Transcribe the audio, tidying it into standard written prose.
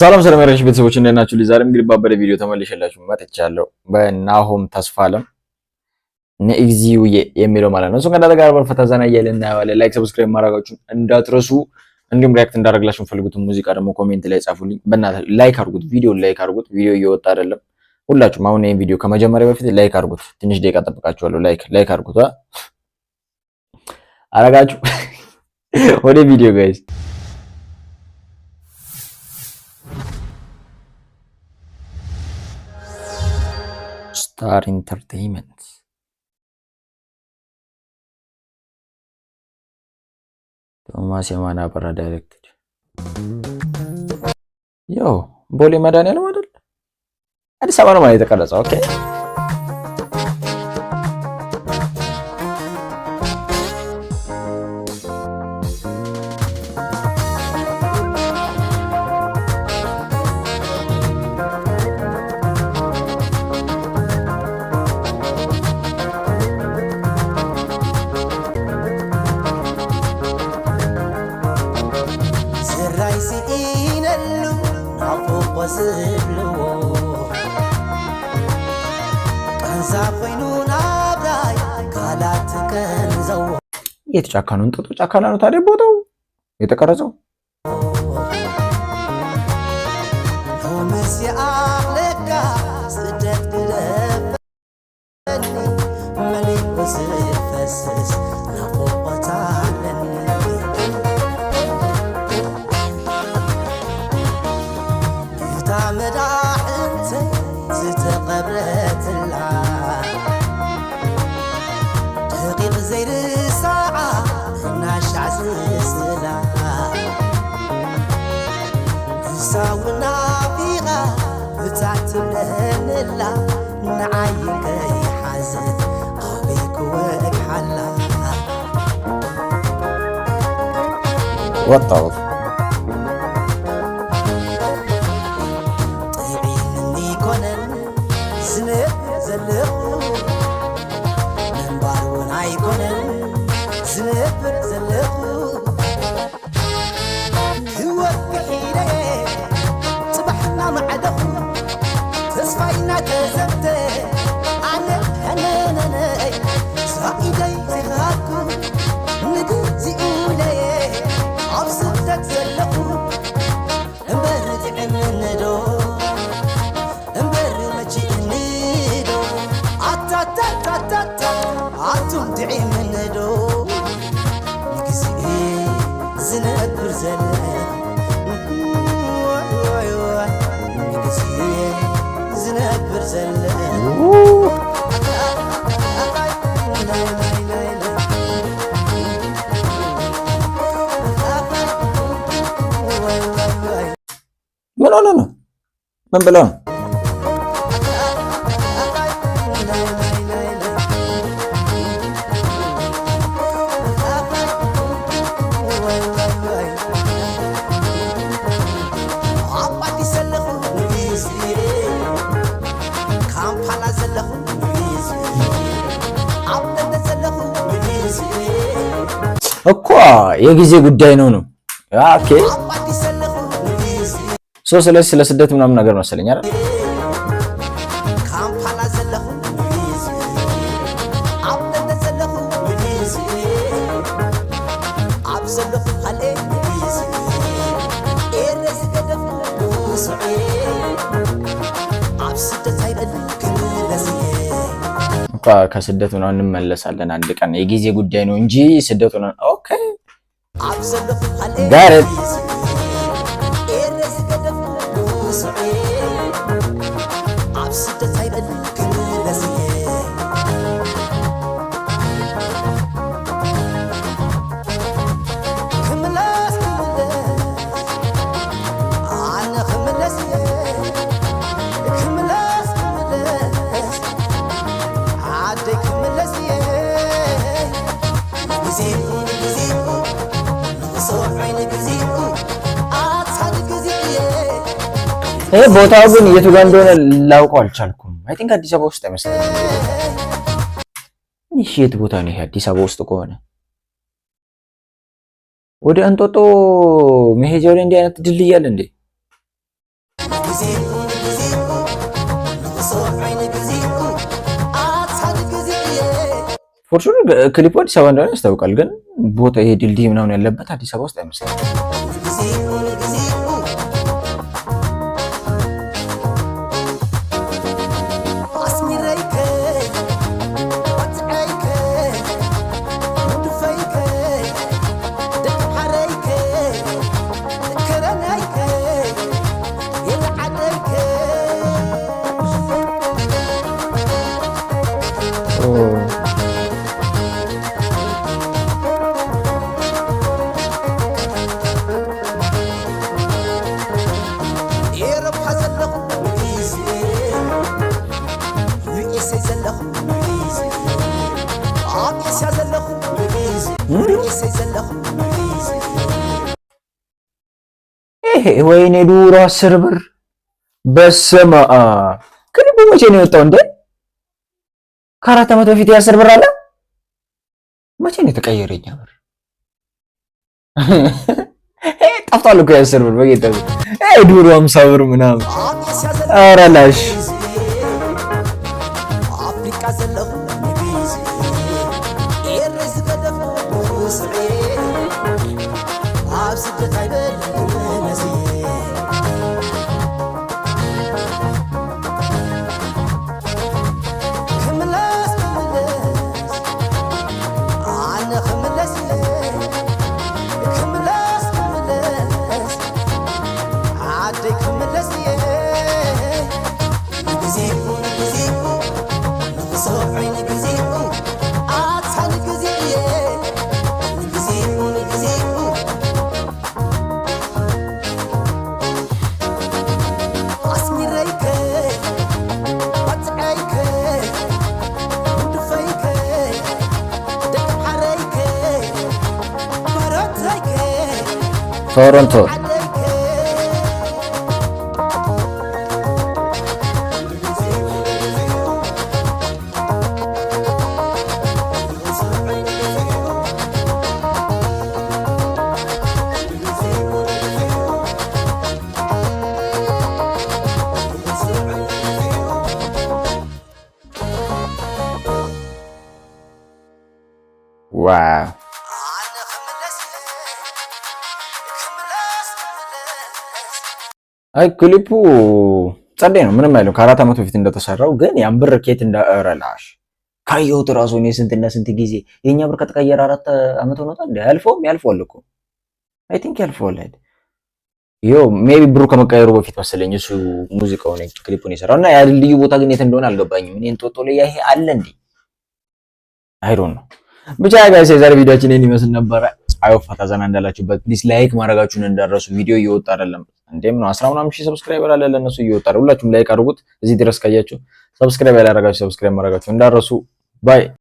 ሰላም ሰላም ያላችሁ ቤተሰቦች እንዴት ናችሁ? ዛሬም እንግዲህ ባበደ ቪዲዮ ተመልሼላችሁ መጥቻለሁ። በናሆም ተስፋለም ንግዚውዬ የሚለው ማለት ነው። እሱን ከእናንተ ጋር በፈታ ዘና እያልን እናየዋለን። Like፣ subscribe ማድረጋችሁን እንዳትረሱ፣ እንዲሁም react እንዳደረግላችሁ የምፈልጉትን ሙዚቃ ደግሞ comment ላይ ጻፉልኝ። በእናትህ like አድርጉት፣ ቪዲዮ like አድርጉት። ቪዲዮ እየወጣ አይደለም። ሁላችሁም አሁን ይሄን ቪዲዮ ከመጀመሪያ በፊት like አድርጉት። ትንሽ ደቂቃ ጠብቃችኋለሁ። Like like አድርጉት። አረጋችሁ? ወደ ቪዲዮ guys። Star Entertainment፣ ቶማስ የማነ አበራ directed። ያው ቦሌ መድኃኒዓለም አይደል? አዲስ አበባ ነው ማለት የተቀረጸው። Okay። ስራይ ስኢነሉ ናፍቆ ዝብልዎ ቃንዛ ኮይኑ ናብራይ ካላት ቀንዘዎ። የት ጫካ ነው? እንጦጦ ጫካ ነው ታዲያ ቦታው የተቀረጸው? ሎምስ የኣኽለካ ስደት ግደፈኒ መሊኡ ዝፈስስ ናፍቆት ኣለኒ። እታ መዳሕንተይ ዝተቐብረትላ ደቂቕ ዘይርሳዓ እናሻዕ ዝስላ ንሳውና ፊቓ እታ ትብለንላ ንዓይ ከይሓዘት ኣበይ ክወግሓላ። ወጣው። ጥዒንኒ ኮነን ዝነብር ዘለኹ፣ ምንባር እውን ኣይኮነን ዝነብር ዘለኹ። ህይወት ክሒደ ፅባሕና ማዕደኹ ተስፋይና ተዘምተ ኣነ ሕነነነይ ሳኢደይ ዘይኻኩ ንግዚኡ ለየ ኣብ ስደት ዘለኹ። እምበር ጥዕምንዶ እምበር መቺእኒ ዶ ኣታታታታታ ኣቱም ጥዒምንዶ ንግዚኡ ዝነብር ዘለኹ፣ ንግዚኡ ዝነብር ዘለኹ። ናይ ናይ ናይ ናይ። ዋይ ዋይ ዋይ። ምን ሆነ ነው? ምን ብለው ነው? ናይ ናይ ናይ ናይ። ዋይ ዋይ ዋይ። ኣብ ኣዲስ ዘለኹ ንግዜ፣ ካምፓላ ዘለኹ ንግዜ፣ ኣብ ለንደን ዘለኹ ንግዜ። እኮ የጊዜ ጉዳይ ነው። Okay። ኣብ ኣዲስ ዘለኹ ንግዜ። So ስለዚህ ስለ ስደት ምናምን ነገር መሰለኝ አይደል? ካምፓላ ዘለኹ ንግዜ፣ ኣብ ለንደን ዘለኹ ንግዜ፣ ኣብ ዘለኹ ካልእ ንግዜ፣ ኤረ ዝገደፍኩ ብስዑ ኣብ ስደት ኣይበል ክምለስ እየ። እኮ ከስደት ምናምን እንመለሳለን አንድ ቀን፣ የጊዜ ጉዳይ ነው እንጂ ስደት ምናምን። Okay። ኣብ ዘለኹ ካልእ Got it. ኤረ ዝገደፍኩ ብስዑ ኣብ ስደት ኣይበል ክምለስ እየ። ክምለስ ክምለስ ኣነ ክምለስ እየ፣ ክምለስ ክምለስ ዓደይ ክምለስ እየ። ንግዚኡ ንግዚኡ ንክሰርዖይ ንግዚኡ ኣትሓ ንግዚኡ እየ። ይሄ ቦታው ግን የቱ ጋር እንደሆነ ላውቀው አልቻልኩም። I think አዲስ አበባ ውስጥ አይመስለኝም። ይህ የት ቦታ ነው? ይሄ አዲስ አበባ ውስጥ ከሆነ ወደ እንጦጦ መሄጃው ላይ እንዲህ አይነት ድልድይ አለ እንዴ? ንግዚኡ ንግዚኡ ንኽሰብዐይ ንግዚኡ ኣትሓ ንግዚኡ እየ። For sure ክሊፑ አዲስ አበባ እንደሆነ ያስታውቃል። ግን ቦታ ይሄ ድልድይ ምናምን ያለበት አዲስ አበባ ውስጥ አይመስልም። ንግዚኡ ንግዚኡ ኣስሚረይከ ወትዐይከ ንድፈይከ ደቂ ሓረይከ ከረናይከ የልዓደይከ። ኤሮፓ ዘለኹ ንግዜ፣ USA ዘለኹ ንግዜ፣ ኣብ ኤስያ ዘለኹ ንግዜ፣ USA ዘለኹ ንግዜ። ይሄ ወይኔ ዱሮ 10 ብር፣ በስመ አብ! ክሊፑ መቼ ነው የወጣው እንዴ? ከ4 ዓመት በፊት የ10 ብር አለ። መቼ ነው የተቀየረ የኛ ብር? ጠፍቷል እኮ የ10 ብር በጌታ። ይሄ ዱሮ 50 ብር ምናምን። ኣብ ኤስያ ዘለኹ ኧረ ላሽ። ኣፍሪቃ ዘለኹ ንግዜ፣ ኤረ ዝገደፍ ንስዒ ኣብ ስደት ኣይበል ክምለስ። ክምለስ ክምለስ ኣነ ክምለስ እየ፣ ክምለስ ክምለስ ዓደይ ክምለስ እየ። ንግዚኡ ንግዚኡ ንኽሰብዐይ ንግዚኡ ኣትሓ ንግዚኡ እየ፣ ንግዚኡ ንግዚኡ ኣስሚረይከ ወትዐይከ ንድፈይከ ደቂ ሓረይከ ባሮተይከ ቶሮንቶ። ዓደይከ። Wow። ኣነ ክምለስ ክምለስ ክምለስ። አይ ክሊፑ ጸዴ ነው፣ ምንም አይልም። ከ4 ዓመት በፊት እንደተሰራው ግን ያን ብር ኬት እንደረላሽ ካየሁት እራሱ እኔ ስንትና ስንት ጊዜ የኛ ብር ከተቀየረ 4 ዓመት ሆኖታል። እንደ ያልፈውም ያልፈዋል እኮ፣ I think ያልፈዋል አይደል? Yo maybe ብሩ ከመቀየሩ በፊት መሰለኝ እሱ ሙዚቃውን ክሊፑን የሰራው። እና ያ ልዩ ቦታ ግን የት እንደሆነ አልገባኝም። እኔ እንጦጦ ላይ ይሄ አለ እንዴ? I don't know። ብቻ guys የዛሬ ቪዲዮአችን ይሄን ይመስል ነበረ። I hope ፈታ ዘና እንዳላችሁበት። Please like ማድረጋችሁን እንዳትረሱ። ቪዲዮ እየወጣ አይደለም እንዴ? ምን 10 ምናምን ሺህ subscriber አለ፣ ለእነሱ እየወጣ አይደለም። ሁላችሁም like አድርጉት። እዚህ ድረስ ካያችሁ subscribe ያላደረጋችሁ subscribe ማድረጋችሁ እንዳትረሱ። Bye.